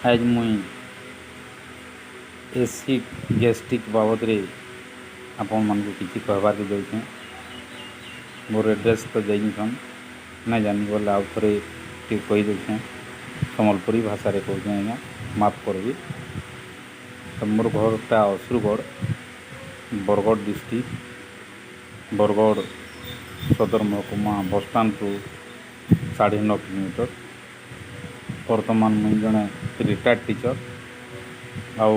ଆଜ୍ ମୁଇଁ acid gastric ବାବଦରେ ଆପଣମାନଙ୍କୁ କିଛି କହିବାର୍କେ ଯାଉଛେଁ। ମୋର୍ ଏଡ୍ରେସ୍ ତ ଜାନିଛନ୍, ନାଇଁ ଜାନି ବୋଲେ ଆଉ ଥରେ ଟିକେ କହିଦେଉଛେଁ। ସମ୍ବଲପୁରୀ ଭାଷାରେ କହୁଛେଁ ଆଜ୍ଞା, ମାଫ୍ କରିବେ। ତ ମୋର୍ ଘରଟା ଅସୁରଗଡ଼, ବରଗଡ଼ ଡିଷ୍ଟ୍ରିକ୍ଟ, ବରଗଡ଼ ସଦର ମହକୁମା ବସଷ୍ଟାଣ୍ଡରୁ 9.5 କିଲୋମିଟର। ବର୍ତ୍ତମାନ ମୁଇଁ ଜଣେ ରିଟାୟାର୍ଡ଼ ଟିଚର୍ ଆଉ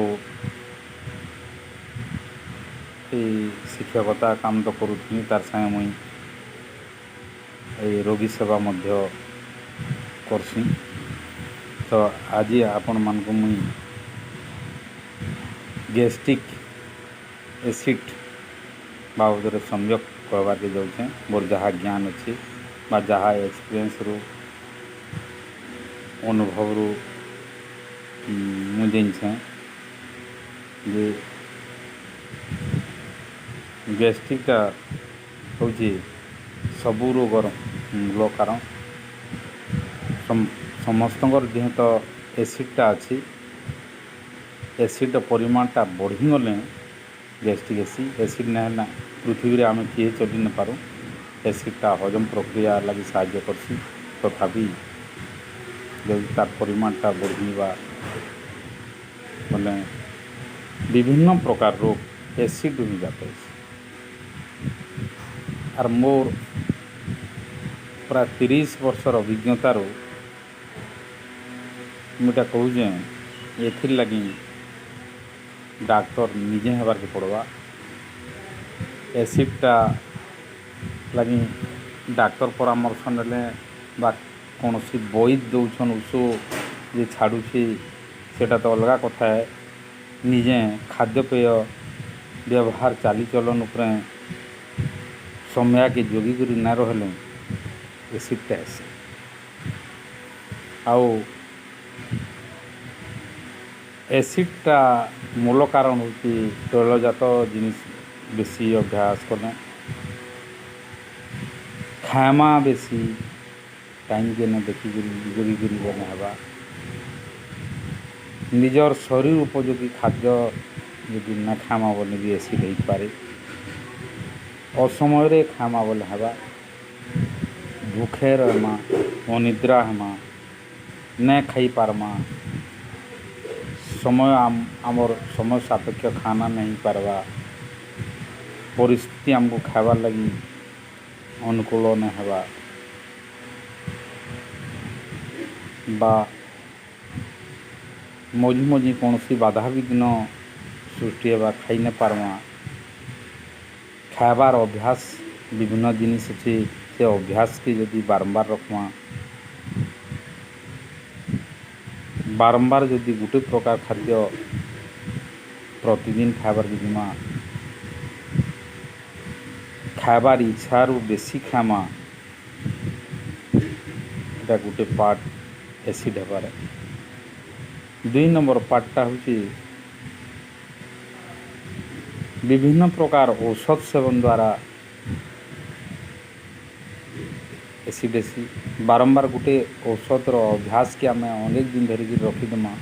ଏଇ ଶିକ୍ଷକତା କାମ ତ କରୁଥିଲି, ତାର୍ ସାଙ୍ଗେ ମୁଇଁ ଏଇ ରୋଗୀ ସେବା ମଧ୍ୟ କର୍ସିଁ। ତ ଆଜି ଆପଣମାନଙ୍କୁ ମୁଇଁ ଗ୍ୟାଷ୍ଟ୍ରିକ୍ ଏସିଡ୍ ବାବଦରେ ସମ୍ୟକ୍ କହିବାର୍କେ ଯାଉଛେଁ। ମୋର୍ ଯାହା ଜ୍ଞାନ ଅଛି ବା ଯାହା ଏକ୍ସପିରିଏନ୍ସରୁ, ଅନୁଭବରୁ ମୁଁ ଜାନିଛେଁ ଯେ ଗ୍ୟାଷ୍ଟ୍ରିକ୍ଟା ହେଉଛି ସବୁ ରୋଗର ମୂଳ କାରଣ। ସମସ୍ତଙ୍କର ଯେହେତୁ ଏସିଡ଼୍ଟା ଅଛି, ଏସିଡ଼୍ର ପରିମାଣଟା ବଢ଼ିଗଲେ ଗ୍ୟାଷ୍ଟ୍ରିକ୍ ହେସି। ଏସିଡ଼୍ ନାଇଁ ହେଲେ ପୃଥିବୀରେ ଆମେ କିଏ ଚଲି ନାଇପାରୁ। ଏସିଡ଼୍ଟା ହଜମ ପ୍ରକ୍ରିୟା ଲାଗି ସାହାଯ୍ୟ କର୍ସି। ତଥାପି ଯଦି ତାର୍ ପରିମାଣଟା ବଢ଼ିଯିବା ବୋଲେ ବିଭିନ୍ନ ପ୍ରକାର ରୋଗ ଏସିଡ଼୍ରୁ ହିଁ ଜାତ ହେସି। ଆର୍ ମୋର୍ ପ୍ରାୟ 30 ବର୍ଷର ଅଭିଜ୍ଞତାରୁ ମୁଁ ଇଟା କହୁଛେଁ, ଏଥିର୍ ଲାଗି ଡାକ୍ତର ନିଜେ ହେବାର୍କେ ପଡ଼୍ବା। ଏସିଡ଼୍ଟା ଲାଗି ଡାକ୍ତର ପରାମର୍ଶ ନେଲେ ବା କୌଣସି ବୈଦ ଦଉଛନ୍ ଉଷୋ ଯେ ଛାଡ଼ୁଛି, ସେଟା ତ ଅଲଗା କଥା ଏ। ନିଜେ ଖାଦ୍ୟପେୟ, ବ୍ୟବହାର, ଚାଲିଚଲନ୍ ଉପରେ ସମୟକେ ଜଗିକରି ନା ରହେଲେ ଏସିଡ଼୍ଟା ହେସି। ଆଉ ଏସିଡ଼୍ଟା ମୂଳ କାରଣ ହେଉଛି ତୈଳଜାତ ଜିନିଷ୍ ବେଶୀ ଅଭ୍ୟାସ କଲେ, ଖାଏମା ବେଶୀ, ଟାଇମ୍କେ ନ ଦେଖିକରି ଜଗିକରି ବନେ ହେବା, ନିଜର ଶରୀର ଉପଯୋଗୀ ଖାଦ୍ୟ ଯଦି ନା ଖାଏମା ବୋଲେ ବି ଏସିଡ଼୍ ହେଇପାରେ। ଅସମୟରେ ଖାଏମା ବୋଲେ ହେବା, ଭୁଖେ ରହେମା, ଅନିଦ୍ରା ହେମା, ନାଇଁ ଖାଇ ପାର୍ମା, ସମୟ ଆମର୍ ସମୟ ସାପେକ୍ଷ ଖାନା ନାଇଁ ହେଇପାର୍ବା, ପରିସ୍ଥିତି ଆମକୁ ଖାଇବାର୍ ଲାଗି ଅନୁକୂଳ ନାଇଁ ହେବା ବା ମଝି ମଝି କୌଣସି ବାଧାବିଘ୍ନ ସୃଷ୍ଟି ହେବା, ଖାଇ ନାଇଁ ପାର୍ମା, ଖାଇବାର୍ ଅଭ୍ୟାସ ବିଭିନ୍ନ ଜିନିଷ୍ ଅଛି, ସେ ଅଭ୍ୟାସ୍କେ ଯଦି ବାରମ୍ବାର ରଖ୍ମା, ବାରମ୍ବାର ଯଦି ଗୁଟେ ପ୍ରକାର ଖାଦ୍ୟ ପ୍ରତିଦିନ ଖାଇବାର୍କେ ଯିମା, ଖାଇବାର୍ ଇଚ୍ଛାରୁ ବେଶୀ ଖାଏମା, ଏଟା ଗୁଟେ ପାର୍ଟ ଏସିଡ଼୍ ହେବାରେ। ଦୁଇ ନମ୍ବର ପାର୍ଟଟା ହେଉଛି ବିଭିନ୍ନ ପ୍ରକାର ଔଷଧ ସେବନ ଦ୍ୱାରା ଏସିଡ଼୍ ହେସି। ବାରମ୍ବାର ଗୁଟେ ଔଷଧର ଅଭ୍ୟାସ୍କେ ଆମେ ଅନେକ ଦିନ ଧରିକି ରଖିଦେମା,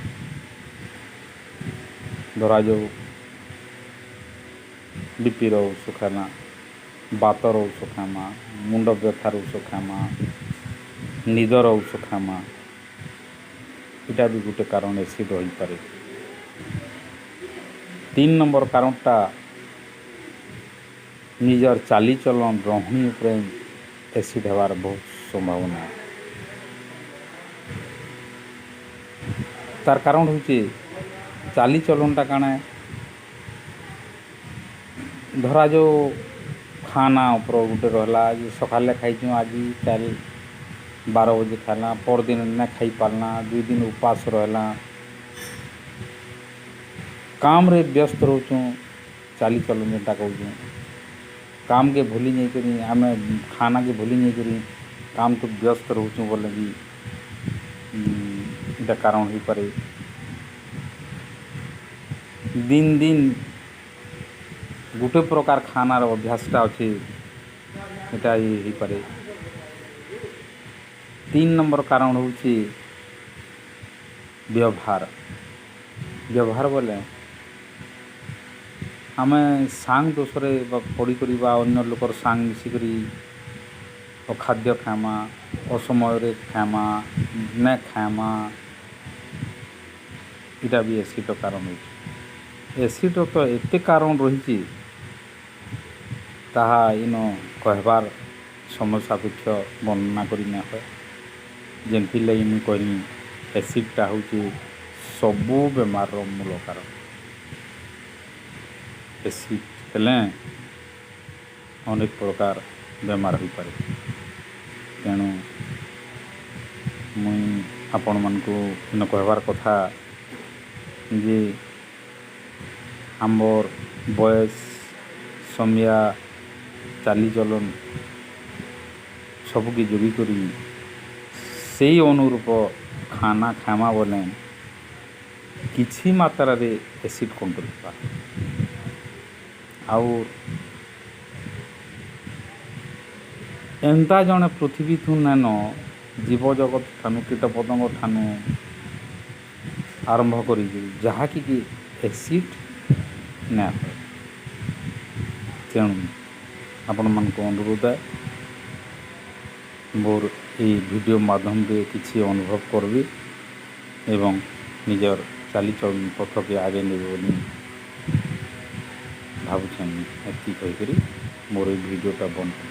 ଧରାଯାଉ ବିପିର ଔଷଧ ଖାଏମା, ବାତର ଔଷଧ ଖାଏମା, ମୁଣ୍ଡ ବ୍ୟଥାର ଔଷଧ ଖାଏମା, ନିଦର ଔଷଧ ଖାଏମା, ଏଇଟା ବି ଗୋଟେ କାରଣ ଏସିଡ଼୍ ରହିପାରେ। ତିନ୍ ନମ୍ବର କାରଣଟା ନିଜର ଚାଲିଚଲନ୍, ରହଣି ଉପରେ ଏସିଡ଼୍ ହେବାର ବହୁତ ସମ୍ଭାବନା। ତାର୍ କାରଣ ହଉଛେ ଚାଲିଚଲନ୍ଟା କାଣା, ଧରାଯାଉ ଖାନା ଉପରେ ଗୋଟେ ରହେଲା ଯେ ସକାଲେ ଖାଇଛୁଁ ଆଜି, କାଲି 12 ବଜେ ଖାଏଲା, ପରଦିନ ନାଇଁ ଖାଇ ପାର୍ଲା, 2 ଦିନ ଉପାସ ରହେଲା, କାମ୍ରେ ବ୍ୟସ୍ତ ରହୁଛୁଁ, ଚାଲିଚଲନ୍ ଯେନ୍ଟା କହୁଛୁଁ, କାମ୍କେ ଭୁଲି ଯାଇକରି, ଆମେ ଖାନାକେ ଭୁଲି ଯାଇକରି କାମ୍ ତ ବ୍ୟସ୍ତ ରହୁଛୁଁ ବୋଲେ ବି ଏଇଟା କାରଣ ହେଇପାରେ। ଦିନ୍ ଦିନ୍ ଗୁଟେ ପ୍ରକାର ଖାନାର ଅଭ୍ୟାସଟା ଅଛି, ଏଟା ହେଇପାରେ। ତିନ୍ ନମ୍ବର କାରଣ ହେଉଛି ବ୍ୟବହାର। ବ୍ୟବହାର ବୋଲେ ଆମେ ସାଙ୍ଗ ଦୋଷରେ ପଡ଼ିକରି ବା ଅନ୍ୟ ଲୋକର ସାଙ୍ଗ ମିଶିକରି ଅଖାଦ୍ୟ ଖାଏମା, ଅସମୟରେ ଖାଏମା, ନାଇଁ ଖାଏମା, ଇଟା ବି ଏସିଡ଼୍ର କାରଣ ହେଉଛି। ଏସିଡ଼୍ର ତ ଏତେ କାରଣ ରହିଛି, ତାହା ଇନ କହେବାର୍ ସମୟ ସାପେକ୍ଷ, ବର୍ଣ୍ଣନା କରି ନାଇଁ ହୁଏ। ଯେନ୍ଥିର୍ଲାଗି ମୁଇଁ କହେଲି, ଏସିଡ଼୍ଟା ହଉଛେ ସବୁ ବେମାର୍ର ମୂଳ କାରଣ। ଏସିଡ଼୍ ହେଲେ ଅନେକ ପ୍ରକାର ବେମାର ହେଇପାରେ। ତେଣୁ ମୁଇଁ ଆପଣମାନଙ୍କୁ ଇନ କହେବାର୍ କଥା ଯେ ଆମର୍ ବୟସ, ସମିଆ, ଚାଲିଚଲନ୍ ସବୁକେ ଜଗିକରି ସେଇ ଅନୁରୂପ ଖାନା ଖାଏମା ବୋଲେ କିଛି ମାତ୍ରାରେ ଏସିଡ଼୍ କଣ୍ଟ୍ରୋଲ୍ ହେବା। ଆଉ ଏନ୍ତା ଜଣେ ପୃଥିବୀଥୁ ନାଇନ, ଜୀବ ଜଗତ ଠାନୁ, କୀଟ ପତଙ୍ଗ ଠାନୁ ଆରମ୍ଭ କରିକିରି, ଯାହାକି କି ଏସିଡ଼୍ ନାଇଁ ହୁଏ। ତେଣୁ ଆପଣମାନଙ୍କୁ ଅନୁରୋଧ, ମୋର ଏଇ ଭିଡ଼ିଓ ମାଧ୍ୟମରେ କିଛି ଅନୁଭବ କରିବେ ଏବଂ ନିଜର ଚାଲିଚଳନ ପଥକେ ଆଗେଇ ନେବେ ବୋଲି ଭାବୁଛେଁ। ଏତିକି କହିକରି ମୋର ଏଇ ଭିଡ଼ିଓଟା ବନ୍ଦ।